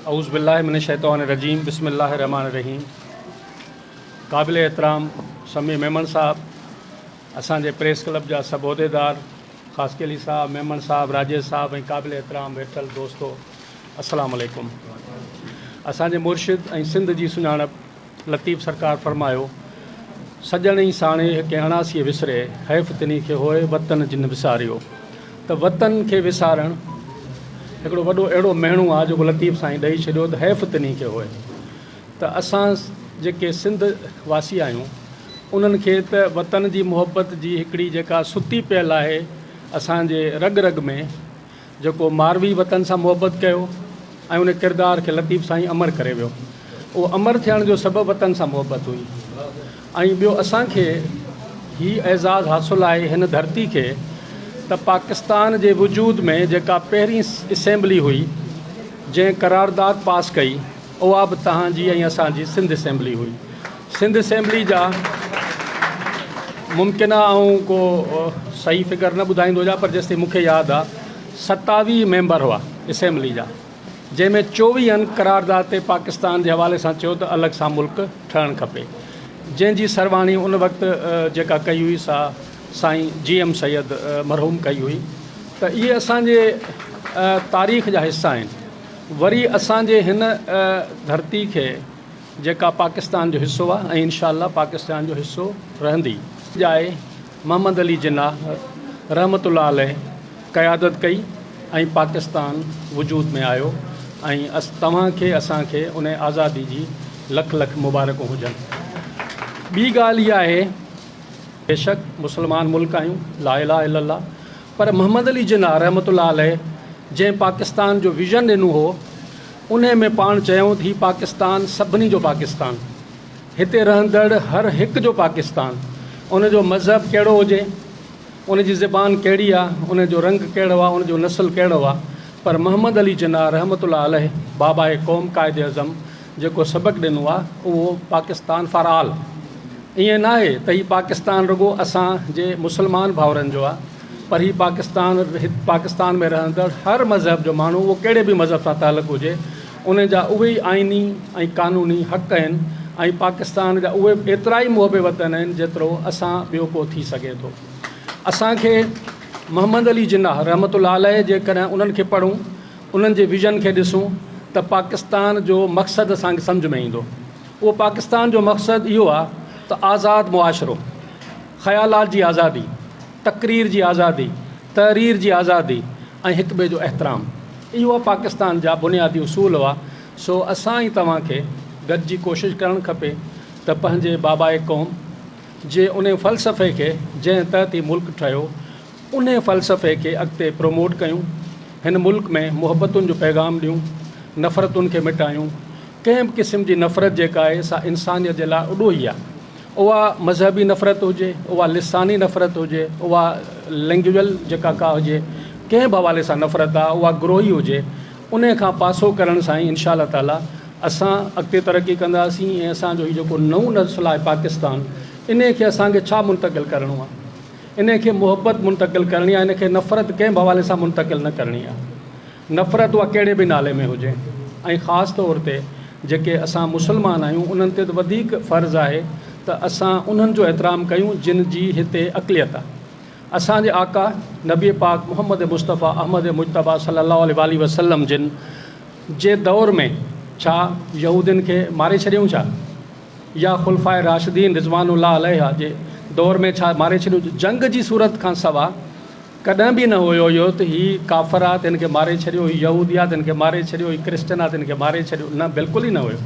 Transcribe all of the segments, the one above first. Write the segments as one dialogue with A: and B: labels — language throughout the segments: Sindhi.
A: اعوذ بالله من الشيطان الرجيم بسم الله الرحمن الرحيم قابل احترام سميع ميمڻ صاحب، اسان جي پريس ڪلب جا سڀ عهديدار، خاصخيلي صاحب، ميمڻ صاحب، راجيش صاحب ۽ قابل احترام ويٺل دوستو السلام عليڪم. اسان جي مرشد ۽ سنڌ جي سڃاڻپ لطيف سرڪار فرمايو، سڄڻ ئي ساڻيهه ڪنهن اڻاسيء وسري، حيف تنهي کي هوء وطن جن وساريو. ته وطن کي وسارڻ هڪڙو وڏو اهڙو مهڻو آ جيڪو لطيف سائين ڏئي ڇڏيو ته حيف تنهي کي هوء. ته اسان جيڪي سنڌ واسي آهيون انهن کي ته وطن جي محبت جي هڪڙي جيڪا ستي پيل آهي اسان جي رڳ رڳ ۾ جيڪو ماروي وطن سان محبت ڪيو ۽ ان ڪردار کي لطيف سائين امر ڪري ويو اهو امر ٿيڻ جو سبب وطن سان محبت هئي ۽ ٻيو اسان کي هي اعزاز حاصل آهي هن ڌرتي کي ته پاڪستان جي وجود ۾ جيڪا پهرين اسيمبلي هئي جنهن قرارداد پاس ڪئي اها به توهان جي ۽ اسان جي سنڌ اسيمبلي هئي. سنڌ اسيمبلي جا ممڪن آ آئون ڪو صحيح فگر نه ٻڌائيندو هجان پر جيستائين مون کي ياد آ 27 ميمبر هئا اسيمبلي جا جنهن ۾ چوويهن قرارداد تي پاڪستان جي حوالي سان چيو ته الڳ سان ملڪ ٺهڻ کپي جنهن جي سرواڻي ان وقت جيڪا ڪئي هئي سا سائين جي ايم سيد مرحوم ڪئي هئي ته اهي اسان جي تاريخ جا حصا آهن. وري اسان جي هن ڌرتي کي جيڪا پاڪستان جو حصو آهي ۽ انشاء الله پاڪستان جو حصو رهندي. ڄائي محمد علي جناح رحمة الله عليه قيادت ڪئي ۽ پاڪستان وجود ۾ آيو ۽ توهان کي اسان کي ان آزادي جي لک لک مبارڪون هجن. ٻي ڳالهه اها آهي. بيشڪ مسلمان ملڪ آهيون لا اله الا الله پر محمد علي جناح رحمة الله عليه جنهن پاڪستان جو ويزن ڏنو هو انهي ۾ پاڻ چيائون ته هي پاڪستان سڀني جو پاڪستان هتي رهندڙ هر هڪ جو پاڪستان ان جو مذهب ڪهڙو هجي ان جي زبان ڪهڙي آ ان جو رنگ ڪهڙو آ ان جو نسل ڪهڙو آ پر محمد علي جناح رحمة الله عليه باباء قوم قائد اعظم جيڪو سبق ڏنو آ اهو پاڪستان فار آل ائين ناهي ته هي پاڪستان رڳو اسان جي مسلمان ڀائرن جو آ پر هي پاڪستان پاڪستان ۾ رهندڙ هر مذهب جو ماڻهو اهو ڪهڙي به مذهب سان تعلق هجي ان جا اهي ئي آئيني ۽ قانوني حق آهن ۽ پاڪستان جا اهي ايترا ئي محب وطن آهن جيترو اسان ٻيو ڪو ٿي سگهي ٿو. اسان کي محمد علي جناح رحمة الله عليه جيڪڏهن انهن کي پڙهون انهن جي ويزن کي ڏسون ته پاڪستان جو مقصد اسان کي سمجهه ۾ ايندو. اهو پاڪستان جو مقصد اهو آهي ته آزاد معاشرو، خيالات جي آزادي، تقرير جي آزادي، تحرير جي آزادي ۽ هڪ ٻئي جو احترام. اهو پاڪستان جا بنيادي اصول هئا. سو اسان ۽ توهان کي گڏجي ڪوشش ڪرڻ کپي ته پنهنجي باباء قوم جي انهي فلسفي کي جنهن تحت هي ملڪ ٺهيو، انهي فلسفي کي اڳتي پروموٽ ڪيون، هن ملڪ ۾ محبتن جو پيغام ڏيون، نفرتن کي مٽايون، ڪنهن به قسم جي نفرت جيڪا آهي سا انسانيت جي لاء اڏوهي آهي، اها مذهبي نفرت هجي، اها لساني نفرت هجي، اها لينگويل جيڪا ڪا هجي، ڪنهن به حوالي سان نفرت آهي، اها گروهي هجي، انهي کان پاسو ڪرڻ سان ئي انشاء الله تعاليٰ اسان اڳتي ترقي ڪنداسين ۽ اسان جو هي جيڪو نئون نسل آهي پاڪستان انهي کي اسان کي ڇا منتقل ڪرڻو آهي؟ انهي کي محبت منتقل ڪرڻي آهي، ان کي نفرت ڪنهن به حوالي سان منتقل نه ڪرڻي آهي. نفرت اها ڪهڙي به نالي ۾ هجي ۽ خاص طور تي جيڪي اسان مسلمان آهيون انهن تي ته وڌيڪ فرض آهي ته اسان انهن جو احترام ڪيون جن جي هتي اقليت آهي. اسان جي آقا نبي پاڪ محمد مصطفيٰ احمد مجتبيٰ صلي الله عليه واٰله وسلم جن جي دور ۾ ڇا يهودين کي ماري ڇڏيائون ڇا؟ يا خلفاء راشدين رضوان الله عليه جي دور ۾ ڇا ماري ڇڏيو؟ جنگ جي صورت کان سوا ڪڏهن به نه هيو اهو ته هي ڪافر آ ته هن کي ماري ڇڏيو، هي يهودي آ ته هن کي ماري ڇڏيو، هي ڪرسچن آ ته هن کي ماري ڇڏيو، نه بلڪل ئي نه هيو.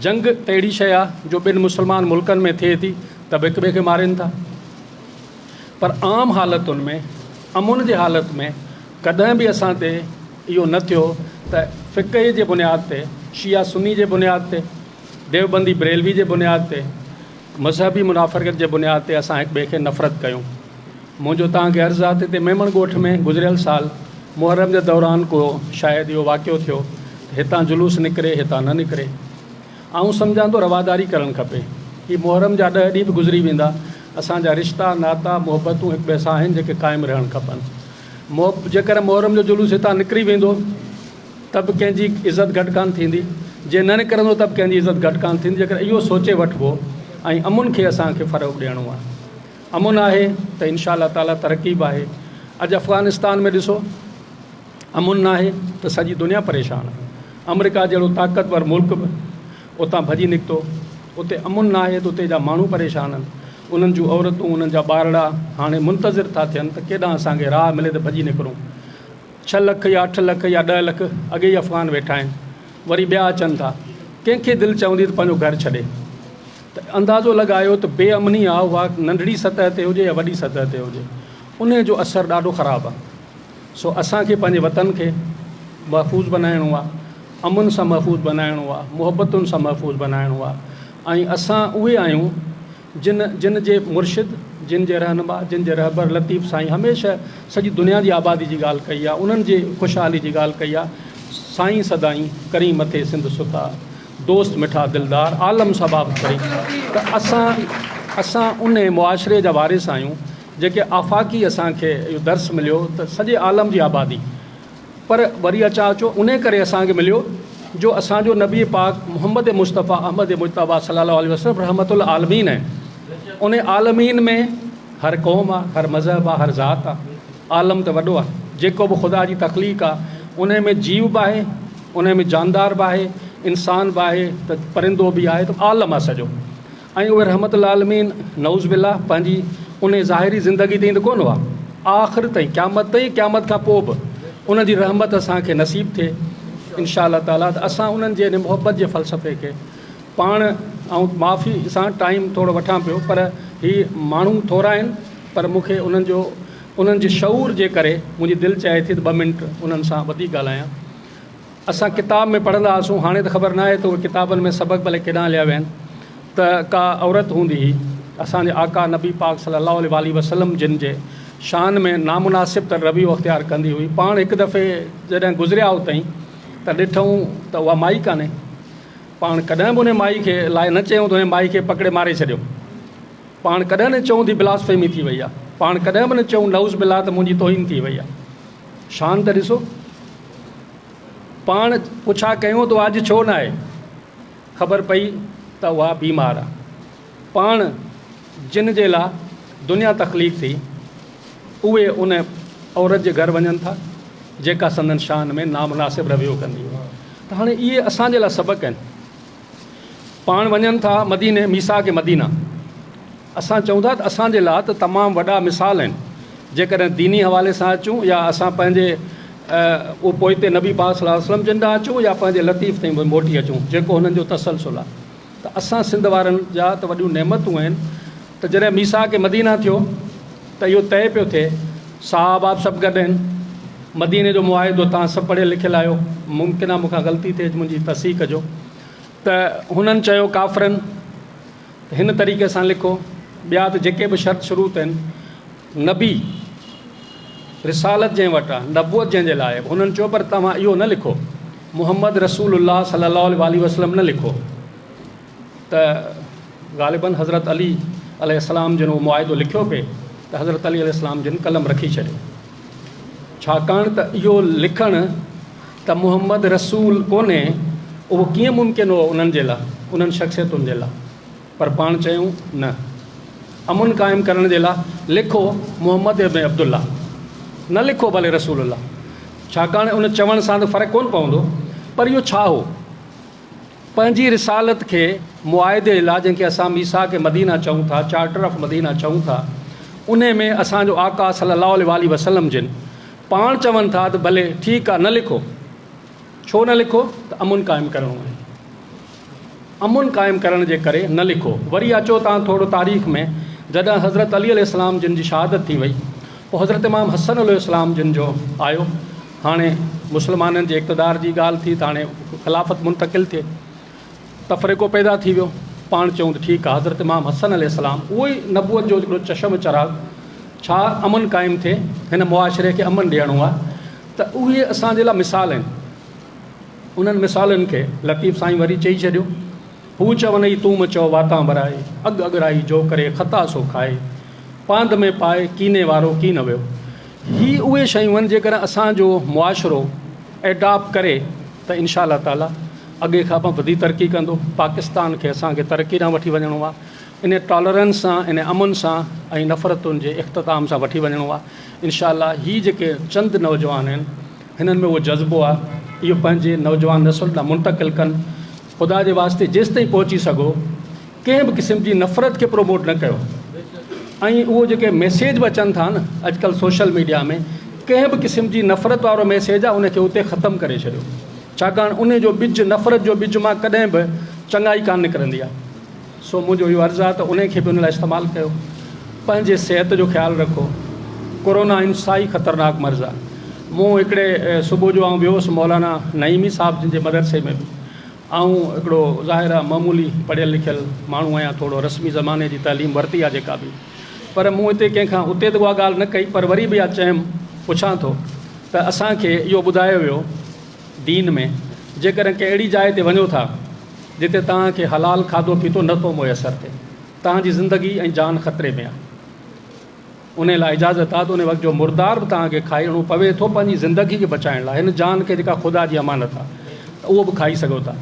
A: جنگ ته اهڙي شيء آ جو ٻن مسلمان ملڪن ۾ ٿئي ٿي ته به هڪ ٻئي کي مارين ٿا پر عام حالتن ۾ امن جي حالت ۾ ڪڏهن به اسان تي اهو نه ٿيو ته فقه جي بنياد تي، شيعه سني جي بنياد تي، ديوبندي بريلوي جي بنياد تي، مذهبي منافرت جي بنياد تي اسان هڪ ٻئي کي نفرت ڪيون. منهنجو توهان کي عرض آهي ته هتي ميمڻ ڳوٺ ۾ گذريل سال محرم جي دوران ڪو شايد اهو واقعو ٿيو ته هتان جلوس نڪري هتان نه نڪري. آئون سمجهان ٿو رواداري ڪرڻ کپي. هي محرم جا ڏهه ڏينهن به گذري ويندا. اسان جا رشتا، ناتا، محبتون هڪ ٻئي سان آهن جيڪي قائم رهڻ کپن. جيڪڏهن محرم جو جلوس هتان نڪري ويندو ته به ڪنهن جي عزت گهٽ ڪانه ٿيندي، جي نه نڪرندو ته به ڪنهن جي عزت گهٽ ڪانه ٿيندي، جيڪڏهن اهو سوچي وٺبو ۽ امن کي اسان کي فروغ ڏيڻو آهي. امن آهي ته انشاء الله تعاليٰ ترقي به آهي. اڄ افغانستان ۾ ڏسو امن ناهي ته سڄي دنيا پريشان آهي. آمريڪا جهڙو طاقتور ملڪ به اتان ڀڄي نڪتو. اتي امن ناهي ته اتي جا ماڻهو پريشان آهن. انهن جون عورتون، انهن جا ٻارڙا هاڻي منتظر ٿا ٿين ته ڪيڏانهن اسان کي راهه ملي ته ڀڄي نڪرون. ڇهه لک يا اٺ لک يا ڏهه لک اڳي ئي افغان ويٺا آهن، وري ٻيا اچن ٿا. ڪنهن کي دل چوندي ته پنهنجو گهر ڇڏي؟ ته اندازو لڳايو ته بي امني آ اها ننڍڙي سطح تي هجي يا وڏي سطح تي هجي، انهي جو اثر ڏاڍو خراب آ. سو اسان کي پنهنجي وطن کي محفوظ بنائڻو آ، امن سان محفوظ بنائڻو آ، محبتن سان محفوظ بنائڻو آ ۽ اسان اهي آهيون جن جن جي مرشد، جن جي رهنما، جن جي رهبر لطيف سائين هميشه سڄي دنيا جي آبادي جي ڳالهه ڪئي آ، انهن جي خوشحالي جي ڳالهه ڪئي آ، سائين سدائين ڪرين مٿي سنڌ ستا، دوست مٺا دلدار، عالم سڀ آباد ڪرين ته اسان اسان انهي معاشري جا وارث آهيون جيڪي آفاقي اسان کي اهو درس مليو ته سڄي عالم جي آبادي پر وري اچان اچو انهي ڪري اسان کي مليو جو اسان جو نبي پاڪ محمد مصطفيٰ احمد مجتبيٰ صلي الله عليه وسلم رحمت العالمين آهن انهي عالمين ۾ هر قوم آ هر مذهب آ هر ذات آ عالم ته وڏو آ جيڪو به خدا جي تخليق آ انهي ۾ جيو به آهي انهي ۾ جاندار به آهي انسان به آهي ته پرندو به آهي ته عالم آ سڄو ۽ اهي رحمت اللعالمين نعوذ بالله پنهنجي انهي ظاهري زندگي تائين ته ڪونه هئا، آخر تائين قيامت تائين قيامت کان پوء به انهن جي رحمت اسان کي نصيب ٿئي انشاء الله تعالي ته اسان انهن جي ان محبت جي فلسفي کي پاڻ آئون معافي سان ٽائيم ٿورو وٺان پيو پر هي ماڻهو ٿورا آهن پر مون کي انهن جو انهن جي شعور جي ڪري منهنجي دل چاهي ٿي ته ٻه منٽ انهن سان وڌيڪ ڳالهايان. اسان ڪتاب ۾ پڙهندا هئاسون، هاڻي ته خبر ناهي ته اهي ڪتابن ۾ سبق ڀلي ڪيڏانهن هليا ويا آهن، ته ڪا عورت هوندي هئي، اسان جي آقا نبي پاڪ صلي الله عليه واٰله وسلم جن جي شان ۾ نامناسب ته رويو اختيار ڪندي هئي، پاڻ هڪ دفعي جڏهن گذريا اتئين ته ڏٺئون ته اها مائي ڪانهي، پاڻ ڪڏهن به انهي مائي کي لاء نه چيائون ته انهي مائي کي پڪڙي ماري ڇڏيو، پاڻ ڪڏهن نه چئون ٿي بلاسفيمي ٿي وئي آهي، پاڻ ڪڏهن به نه چئون نعوذ بالله ته منهنجي توهين ٿي وئي آهي، شان ته ڏسو. پاڻ پڇا ڪيون ته اڄ ڇو نه آئي؟ خبر پئي ته اها بيمار آ. پاڻ جن جي لا دنيا تخليق ٿي، اهي ان عورت جي گهر وڃن ٿا، جيڪا سندن شان ۾ نامناسب رويو ڪندي هئي. ته هاڻي اهي اسان جي لا سبق آهن. پاڻ وڃن ٿا مديني، ميثاق مدينه. اسان چئون ٿا ته اسان جي لاء ته تمام وڏا مثال آهن. جيڪڏهن ديني حوالي سان اچون يا اسان پنهنجي اهو پوئتي نبي پاڪ صلي الله عليه وسلم جن ڏانهن اچون يا پنهنجي لطيف تائين به موٽي اچون جيڪو هنن جو تسلسل آهي ته اسان سنڌ وارن جا ته وڏيون نعمتون آهن ته جڏهن ميثاق مدينه ٿيو ته اهو طئي پيو ٿئي صحابه به سڀ گڏ آهن مديني جو معاهدو توهان سڀ پڙهيل لکيل آهيو ممڪن آهي مون کان غلطي ٿئي منهنجي تصحيح ڪجو ته هنن چيو ڪافرن ته هن طريقي سان لکو، ٻيا ته جيڪي به شرط شروط آهن، نبي، رسالت جنهن وٽ آهي، نبوت جنهن جي لاء آهي، هنن چيو پر توهان اهو نه لکو، محمد رسول الله صلي الله عليه واٰله وسلم نه لکو ته غالباً حضرت علي عليه السلام جن اهو معاهدو لکيو پئي ته حضرت علي عليه السلام جن قلم رکي ڇڏيو. ڇاڪاڻ ته اهو لکڻ ته محمد رسول ڪونهي، اهو ڪيئن ممڪن هو انهن جي لاء، انهن شخصيتن جي لاء؟ پر پاڻ چيائون، نه. امن قائم ڪرڻ جي لاء لکو محمد ابن عبدالله، نه لکو ڀلي رسول الله. ڇاڪاڻ ان چوڻ سان ته فرق ڪونه پوندو، پر اهو ڇا هو؟ پنهنجي رسالت کي معاهدي لاء جنهن کي اسان ميثاق مدينه چئون ٿا، چارٽر آف مدينه چئون ٿا، انهي ۾ اسان جو آقا صلي الله عليه واٰله وسلم جن پاڻ چون ٿا ته ڀلي ٺيڪ آ نه لکو، ڇو نه لکو ته امن قائم ڪرڻو آهي، امن قائم ڪرڻ جي ڪري نه لکو. وري اچو تان ٿورو تاريخ ۾ جڏهن حضرت علي عليه السلام جن جي شهادت ٿي وئي پوء حضرت امام حسن عليه السلام جن جو آيو، هاڻي مسلمانن جي اقتدار جي ڳالهه ٿي ته هاڻي خلافت منتقل ٿئي، تفرقو پيدا ٿي ويو، پاڻ چيون ته ٺيڪ آهي، حضرت امام حسن عليه السلام اهو ئي نبوت جو هڪڙو چشم چراغ، ڇا امن قائم ٿئي، هن معاشري کي امن ڏيڻو آهي ته اهي اسان جي لاء مثال آهن، انهن مثالن کي لطيف سائين وري چئي ڇڏيو، هو چونئي تون م چئو واتان ورائي، اڳ اڳرائي جو ڪري خطا سو کائي، پاند ۾ پائي ڪيني وارو ڪين ويو. هي اهي شيون آهن جيڪڏهن اسان جو معاشرو ايڊاپٽ ڪري ته انشاء الله تعالي اڳي کان به وڌي ترقي ڪندو. پاڪستان کي اسان کي ترقي ڏانهن وٺي وڃڻو آهي. ان ٽالرنس سان، ان امن سان ۽ نفرتن جي اختتام سان وٺي وڃڻو آهي. انشاء الله هي جيڪي چند نوجوان آهن هنن ۾ اهو جذبو آهي اهو پنهنجي نوجوان نسل ڏانهن منتقل ڪن. خدا جي واسطي جيستائين پهچي سگهو ڪنهن به قسم جي نفرت کي پروموٽ نه ڪيو ۽ اهو جيڪي ميسيج به اچن ٿا نه اڄڪلهه سوشل ميڊيا ۾ ڪنهن به قسم جي نفرت وارو ميسيج آهي ان کي اتي ختم ڪري ڇڏيو ڇاڪاڻ ان جو ٻج نفرت جو ٻج مان ڪڏهن به چڱائي ڪانه نڪرندي آهي سو منهنجو اهو عرض آهي ته ان کي به ان لاء استعمال ڪيو پنهنجي صحت جو خيال رکو ڪورونا انتهائي خطرناڪ مرض آهي مون هڪڙي صبح جو آئون ويو هوس مولانا نعيمي صاحب جن جي مدرسي ۾ به آئون هڪڙو ظاهر آ معمولي پڙهيل لکيل ماڻهو آهيان ٿورو رسمي زماني جي تعليم ورتي آ جيڪا به پر مون هتي ڪنهن کان اتي ته اها ڳالهه نه ڪئي پر وري به اها چيم پڇان ٿو ته اسان کي اهو ٻڌايو ويو دين ۾ جيڪڏهن ڪنهن اهڙي جاء تي وڃو ٿا جتي توهان کي حلال کاڌو پيتو نه ٿو ميسر ٿئي توهان جي زندگي ۽ جان خطري ۾ آ. انهيء لاء اجازت آ ته ان وقت جو مردار به توهان کي کائڻو پوي ٿو پنهنجي زندگي کي بچائڻ لاء هن جان کي جيڪا خدا جي امانت آ ته اهو به کائي سگهو ٿا.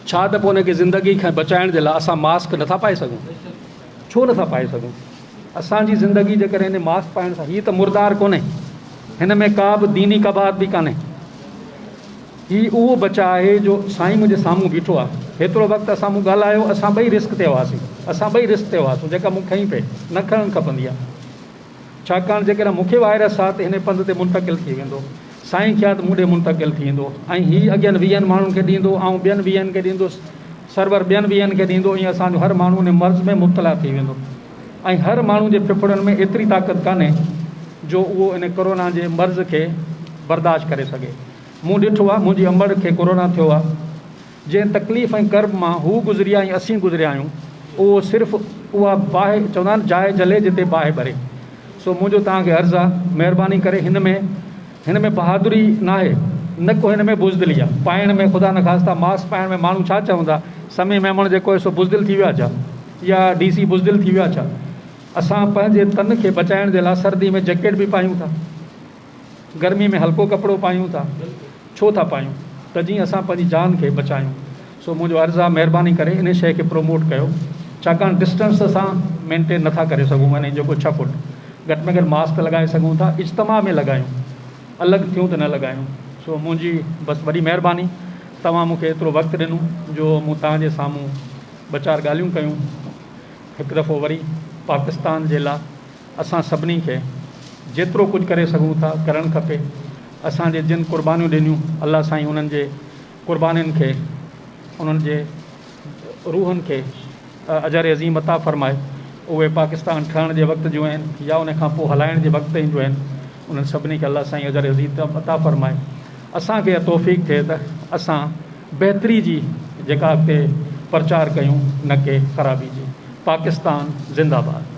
A: ڇا ته پوء ان کي زندگي کان بچائڻ جي لاء اسان ماسڪ نٿا پائي سگهون؟ ڇو نٿا پائي سگهون؟ اسان جي زندگي جيڪڏهن ان ماسڪ پائڻ سان هي ته مردار ڪونهي هن ۾ ڪا به ديني قباحت به ڪانهي. هي اهو بچاء آهي جو سائين منهنجي سامهون بيٺو آ. هيترو وقت اسان مون ڳالهايو اسان ٻئي رسڪ تي هئاسين. اسان ٻئي رسڪ تي هئاسون جيڪا مون کنئي پئي نه کڻڻ کپندي آ. ڇاڪاڻ جيڪڏهن مون کي وائرس آ ته هن پنڌ تي منتقل ٿي ويندو. سائين کي آ ته مون ڏي منتقل ٿي ايندو ۽ هي اڳين ويهن ماڻهن کي ڏيندو آئون ٻين ويهن کي ڏيندس سرور ٻين ويهن کي ڏيندو ائين اسان جو هر ماڻهو ان مرض ۾ مبتلا ٿي ويندو ۽ هر ماڻهو جي ڦڦڙن ۾ ايتري طاقت ڪانهي جو اهو ان ڪورونا جي مرض کي برداشت ڪري سگهي. مون ڏٺو آ، منهنجي امڙ کي ڪورونا ٿيو آ. جنهن تڪليف ۽ ڪرب مان هو گذري آ ۽ اسين گذريا آهيون، اهو صرف اها باهه، چوندا آهن جاء جلي جتي باهه ٻري. سو منهنجو توهان کي عرض آ، مهرباني ڪري هن ۾ هن ۾ بهادري ناهي، نه ڪو هن ۾ بزدلي آ. پائڻ ۾ خدا نخواسته ماسڪ پائڻ ۾ ماڻهو ڇا چوندا، سميع ميمڻ جيڪو آهي سو بزدل ٿي ويو آ ڇا؟ يا ڊي سي بزدل ٿي ويو آ ڇا؟ اسان پنهنجي تن کي بچائڻ جي لاء سردي ۾ جيڪيٽ به پايون ٿا. گرمي ۾ هلڪو ڪپڙو پايون ٿا ڇو ٿا پايون ته جيئن اسان پنهنجي جان کي بچايون سو منهنجو عرض آ مهرباني ڪري انهي شئي کي پروموٽ ڪيو ڇاڪاڻ ڊسٽنس اسان مينٽين نٿا ڪري سگهون يعني جيڪو ڇهه فوٽ گهٽ ۾ گهٽ ماسڪ لڳائي سگهون ٿا اجتماع ۾ لڳايون الڳ ٿيون ته نه لڳايون سو منهنجي بس وڏي مهرباني توهان مون کي ايترو وقت ڏنو جو مون توهان جي سامهون ٻه چار ڳالهيون ڪيون هڪ دفعو وري پاڪستان جي لا اسان سڀني کي جيترو ڪجهه ڪري سگهون ٿا ڪرڻ کپي. اسان جي جن قربانيون ڏنيون الله سائين انهن جي قربانين کي انهن جي روحن کي اجر عظيم عطا فرمائي. اهي پاڪستان ٺهڻ جي وقت جون آهن يا ان کان پوء هلائڻ جي وقت تائين جون آهن انهن سڀني کي الله سائين اجر عظيم عطا فرمائي. اسان کي اها توفيق ٿئي ته اسان بهتري جي جيڪا اڳتي پرچار ڪيون نه ڪي خرابي جي. پاڪستان زنده باد.